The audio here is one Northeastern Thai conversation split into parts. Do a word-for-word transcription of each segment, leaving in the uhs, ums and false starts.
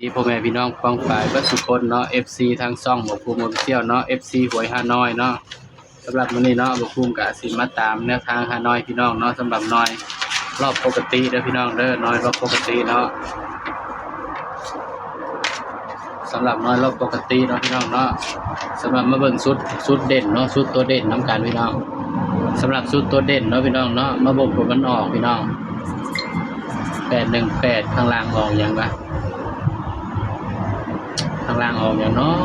ดีพ่อแม่พี่น้องป้องปายเบิดสุคนเนาะ เอฟซี ทางช่องบ่าวภูมิ Official เนาะ เอฟซี หวยฮานอยเนาะ สำหรับมื้อนี้เนาะบ่าวภูมิก็สิมาตามแนวทางฮานอยพี่น้องเนาะ สำหรับนอยรอบปกติเด้อพี่น้องเด้อนอยรอบปกติเนาะ สำหรับนอยรอบปกติเนาะพี่น้องเนาะ สำหรับมาเบิ่งชุด ชุดเด่นเนาะ ชุดตัวเด่นนำกันพี่น้อง สำหรับชุดตัวเด่นเนาะพี่น้องเนาะ มาเบิ่งผลมันออกพี่น้อง แปดหนึ่งแปด ข้างล่างออกหยังวะ ข้างล่างออกหยังเนาะ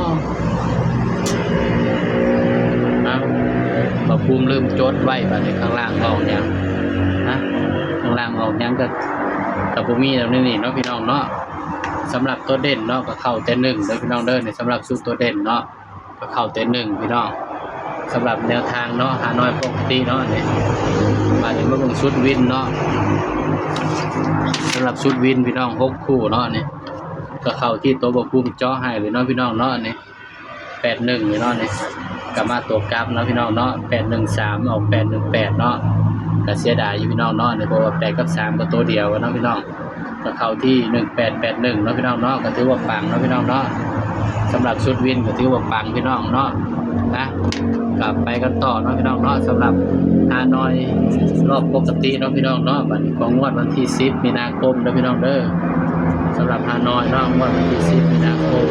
นะ บ่าวภูมิลืมจดไว้บัดนี้ข้างล่างออกหยัง นะ ข้างล่างออกหยังก็ ก็บ่มีแล้วนี่เนาะพี่น้องเนาะ สำหรับตัวเด่นเนาะ ก็เข้าแต่หนึ่งเด้อพี่น้องเด้อ นี่สำหรับชุดตัวเด่นเนาะ ก็เข้าแต่หนึ่งพี่น้อง สำหรับแนวทางเนาะ ฮานอยปกติเนาะ นี่ บัดนี้มาเบิ่งชุดวินเนาะ สำหรับชุดวินพี่น้อง หกคู่เนาะ นี่ ก็เข้าที่ตัวบ่าวภูมิเจาะให้เลยเนาะพี่น้องเนาะ นี่ แปดหนึ่ง นี่เนาะ นี่ ก็มาตัวกลับเนาะพี่น้องเนาะ แปดหนึ่งสาม ออก แปดหนึ่งแปด เนาะ ก็เสียดายอยู่พี่น้องเนาะ นี่ เพราะว่าแปดกับสามก็ตัวเดียวกันเนาะพี่น้อง ก็เข้าที่ หนึ่งแปดแปดหนึ่ง เนาะพี่น้องเนาะ ก็ถือว่าปังเนาะพี่น้องเนาะ สำหรับชุดวินก็ถือว่าปังพี่น้องเนาะ นะ กลับไปกันต่อเนาะพี่น้องเนาะ สำหรับฮานอยรอบปกติเนาะพี่น้องเนาะ บัดนี้ของงวดวันที่สิบมีนาคมเด้อพี่น้องเด้อ สำหรับฮานอยเนาะ งวดวันที่สิบมีนาคม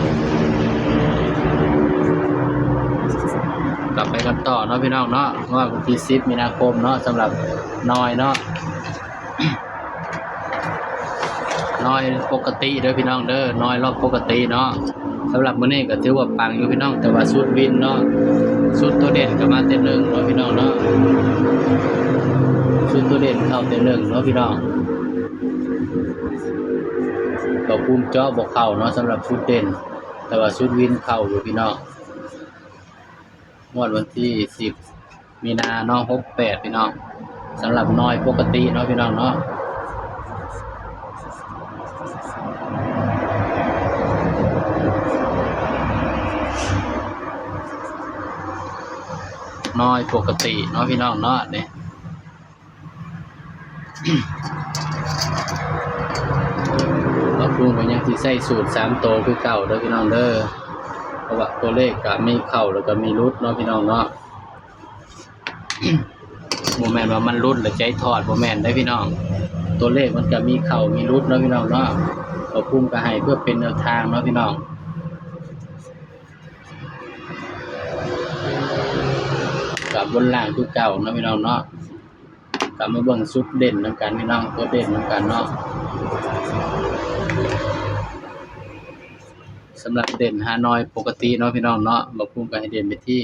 กลับไปกันต่อเนาะพี่น้องเนาะ งวดวันที่สิบมีนาคมเนาะ สำหรับนอยเนาะ นอยปกติเด้อพี่น้องเด้อ นอยรอบปกติเนาะ สำหรับมื้อนี้ก็ถือว่าปังอยู่พี่น้อง แต่ว่าชุดวินเนาะ ชุดตัวเด่นก็มาแต่หนึ่งเนาะพี่น้องเนาะ ชุดตัวเด่นเข้าแต่หนึ่งเนาะพี่น้อง บ่าวภูมิเจาะบ่เข้าเนาะ สำหรับชุดเด่น แต่ว่าชุดวินเข้าอยู่พี่น้อง งวดวันที่สิบมีนาเนาะ หกแปด พี่น้อง สำหรับนอยปกติเนาะพี่น้องเนาะ นอยปกติเนาะพี่น้องเนาะ นี่ บ่าวภูมิก็ยังสิใช้สูตรสามตัวคือเก่าเด้อพี่น้องเด้อ เพราะว่าตัวเลขก็มีเข้าแล้วก็มีหลุดเนาะพี่น้องเนาะ บ่แม่นว่ามันหลุดแล้วใจทอด บ่แม่นเด้อพี่น้อง ตัวเลขมันก็มีเข้ามีหลุดเนาะพี่น้องเนาะ บ่าวภูมิก็ให้เพื่อเป็นแนวทางเนาะพี่น้อง ก็บนล่างคือเก่าเนาะพี่น้องเนาะ ก็มาเบิ่งชุดเด่นนำกันพี่น้อง ตัวเด่นนำกันเนาะ สำหรับเด่นฮานอยปกติเนาะพี่น้องเนาะ บ่าวภูมิก็ให้เด่นไปที่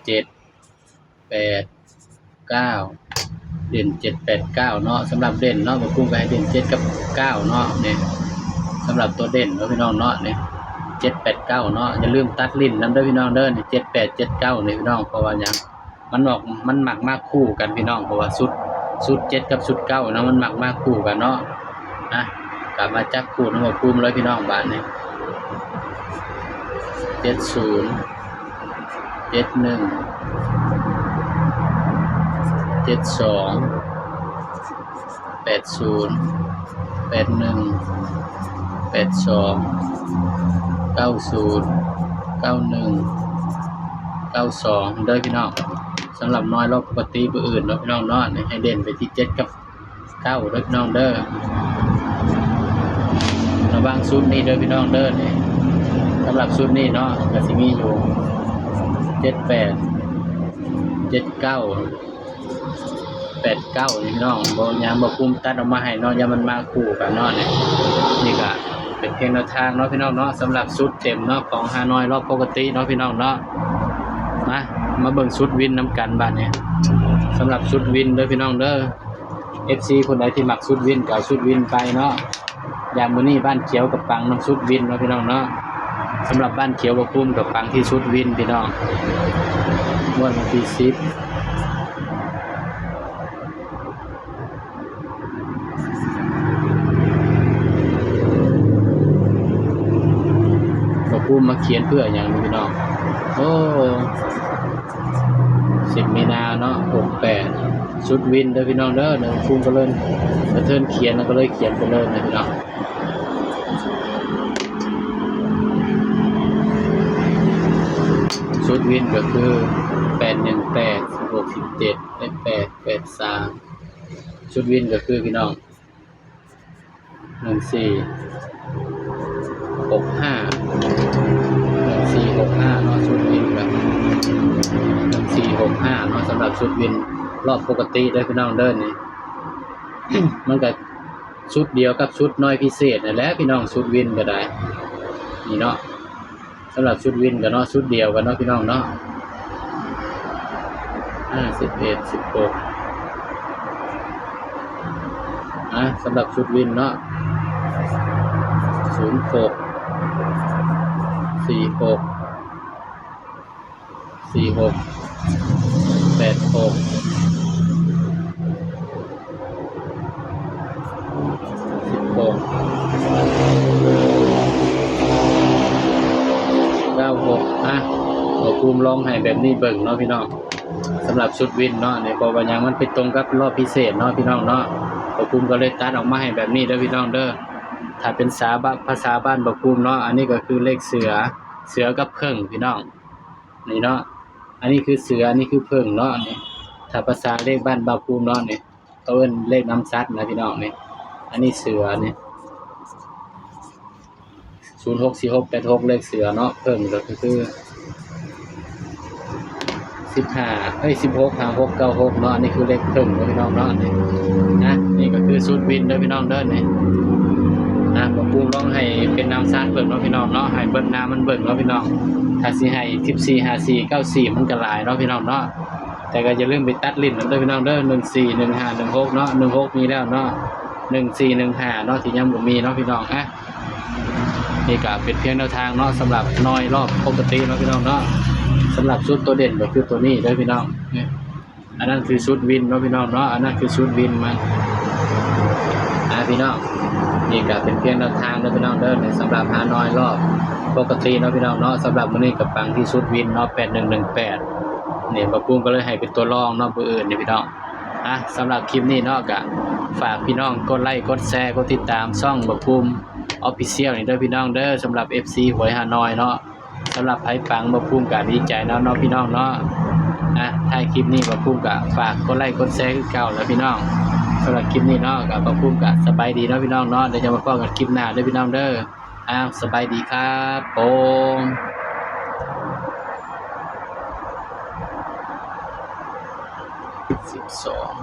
เจ็ดแปดเก้า เด่นเจ็ดแปดเก้าเนาะ สำหรับเด่นเนาะ บ่าวภูมิก็ให้เด่นเจ็ดกับเก้าเนาะ นี่ สำหรับตัวเด่นเนาะพี่น้องเนาะ นี่ เจ็ดแปดเก้าเนาะ อย่าลืมตัดเล่นนำเด้อพี่น้องเด้อ นี่ เจ็ดแปดเจ็ดเก้า นี่พี่น้อง เพราะว่าหยัง มันออก มันมักมาคู่กันพี่น้อง เพราะว่าชุด ชุดเจ็ดกับชุดเก้าเนาะ มันมักมาคู่กันเนาะ นะ ก็มาจับคู่นำบ่าวภูมิเลยพี่น้อง บาดนี้ เจ็ดศูนย์ เจ็ดหนึ่ง เจ็ดสอง แปดศูนย์ แปดหนึ่ง แปดสอง เก้าศูนย์ เก้าหนึ่ง เก้าสอง เด้อพี่น้อง สำหรับนอยรอบปกติผู้อื่นเนาะพี่น้องเนาะ ให้เด่นไปที่เจ็ดกับเก้าเด้อพี่น้องเด้อ ระหว่างชุดนี้เด้อพี่น้องเด้อ นี่ สำหรับชุดนี้เนาะ ก็สิมีอยู่ เจ็ดแปด เจ็ดเก้า แปดเก้า นี่พี่น้อง บ่ ยังบ่าวภูมิตัดออกมาให้เนาะ ย่านมันมาคู่กันเนาะ นี่ นี่ก็เป็นเพียงแนวทางเนาะพี่น้องเนาะ สำหรับชุดเต็มเนาะ ของฮานอยรอบปกติเนาะพี่น้องเนาะ มา มาเบิ่งชุดวินนำกันบาดนี้ สำหรับชุดวินเด้อพี่น้องเด้อ เอฟซี คนใดที่มักชุดวินก็เอาชุดวินไปเนาะ อย่างมื้อนี้บ้านเขียวก็ปังนำชุดวินเนาะพี่น้องเนาะ สำหรับบ้านเขียวบ่าวภูมิก็ปังที่ชุดวินพี่น้อง งวดวันที่สิบ บ่าวภูมิมาเขียนเพื่อหยังพี่น้อง โอ้ สิบมีนาเนาะ หกแปด ชุดวินเด้อพี่น้องเด้อ เดี๋ยวผมก็เลยกระเทินเขียนแล้วก็เลยเขียนไปเลยนะพี่น้อง ชุดวินก็คือ แปดหนึ่งแปด หกสิบเจ็ด แปดแปด แปดสาม ชุดวินก็คือพี่น้อง หนึ่งสี่หกห้า หนึ่งสี่หกห้าเนาะ ชุดวินแบบ หนึ่งสี่หกห้าเนาะ สำหรับชุดวินรอบปกติเด้อพี่น้องเด้อนี่ มันก็ชุดเดียวกับชุดน้อยพิเศษนั่นแหละพี่น้อง ชุดวินก็ได้ นี่เนาะ สำหรับชุดวินก็เนาะ ชุดเดียวกันเนาะพี่น้องเนาะ ห้า สิบเอ็ด สิบหก อ่ะ สำหรับชุดวินเนาะ ศูนย์หก สี่หก สี่หก แปดหก สิบหก เก้าหก อ่ะ บ่าวภูมิลองให้แบบนี้เบิ่งเนาะพี่น้อง สำหรับชุดวินเนาะ นี่ เพราะว่าหยัง มันไปตรงกับรอบพิเศษเนาะพี่น้องเนาะ บ่าวภูมิก็เลยตัดออกมาให้แบบนี้เด้อพี่น้องเด้อ ถ้าเป็นสาบะ ภาษาบ้านบ่าวภูมิเนาะ อันนี้ก็คือเลขเสือ เสือกับผึ้งพี่น้อง นี่เนาะ อันนี้คือเสือ อันนี้คือผึ้งเนาะ นี่ ถ้าภาษาเลขบ้านบ่าวภูมิเนาะ นี่ เขาเอิ้นเลขนำสัตว์นะพี่น้อง นี่ อันนี้เสือ นี่ ศูนย์หก สี่หก แปดหก เลขเสือเนาะ ผึ้งก็คือ สิบห้า เอ้ย สิบหก ห้าหก เก้าหก เนาะ อันนี้คือเลขผึ้งเนาะพี่น้องเนาะ นี่ นะ นี่ก็คือชุดวินเด้อพี่น้องเด้อ นี่ นะ บ่าวภูมิลองให้เป็นนำสัตว์เบิ่งเนาะพี่น้องเนาะ ให้เบิ่งหน้ามันเบิ่งเนาะพี่น้อง ถ้าสิให้ สิบสี่ ห้าสี่ เก้าสี่ มันก็หลายเนาะพี่น้องเนาะ แต่ก็อย่าลืมไปตัดเล่นนำเด้อพี่น้องเด้อ หนึ่งสี่ หนึ่งห้า หนึ่งหก เนาะ หนึ่งหก มีแล้วเนาะ หนึ่งสี่ หนึ่งห้า เนาะ ที่ยังบ่มีเนาะพี่น้อง อ่ะ นี่ก็เป็นเพียงแนวทางเนาะ สำหรับหน่อยรอบปกติเนาะพี่น้องเนาะ สำหรับชุดตัวเด่นก็คือตัวนี้เด้อพี่น้อง นี่ อันนั้นคือชุดวินเนาะพี่น้องเนาะ อันนั้นคือชุดวินมัน อ่ะพี่น้อง นี่ก็เป็นเพียงแนวทางเด้อพี่น้องเด้อ นี่ สำหรับหาหน่อยรอบปกติเนาะพี่น้องเนาะ สำหรับมื้อนี้ก็ปังที่ชุดวินเนาะ แปดหนึ่งหนึ่งแปด นี่ บ่าวภูมิก็เลยให้เป็นตัวรองเนาะ ผู้อื่นนี่พี่น้อง อ่ะ สำหรับคลิปนี้เนาะ ก็ฝากพี่น้องกดไลค์ กดแชร์ กดติดตามช่องบ่าวภูมิ Official นี่เด้อพี่น้องเด้อ สำหรับ เอฟซี หวยฮานอยเนาะ สำหรับไผปังบ่าวภูมิก็ดีใจเนาะ เนาะพี่น้องเนาะ อ่ะ ท้ายคลิปนี้บ่าวภูมิก็ฝากกดไลค์ กดแชร์คือเก่าแล้วพี่น้อง สำหรับคลิปนี้เนาะ ก็บ่าวภูมิก็สบายดีเนาะพี่น้องเนาะ เดี๋ยวจะมาพ้อกันคลิปหน้าเด้อพี่น้องเด้อ อ้าว สบายดีครับผม สิบสอง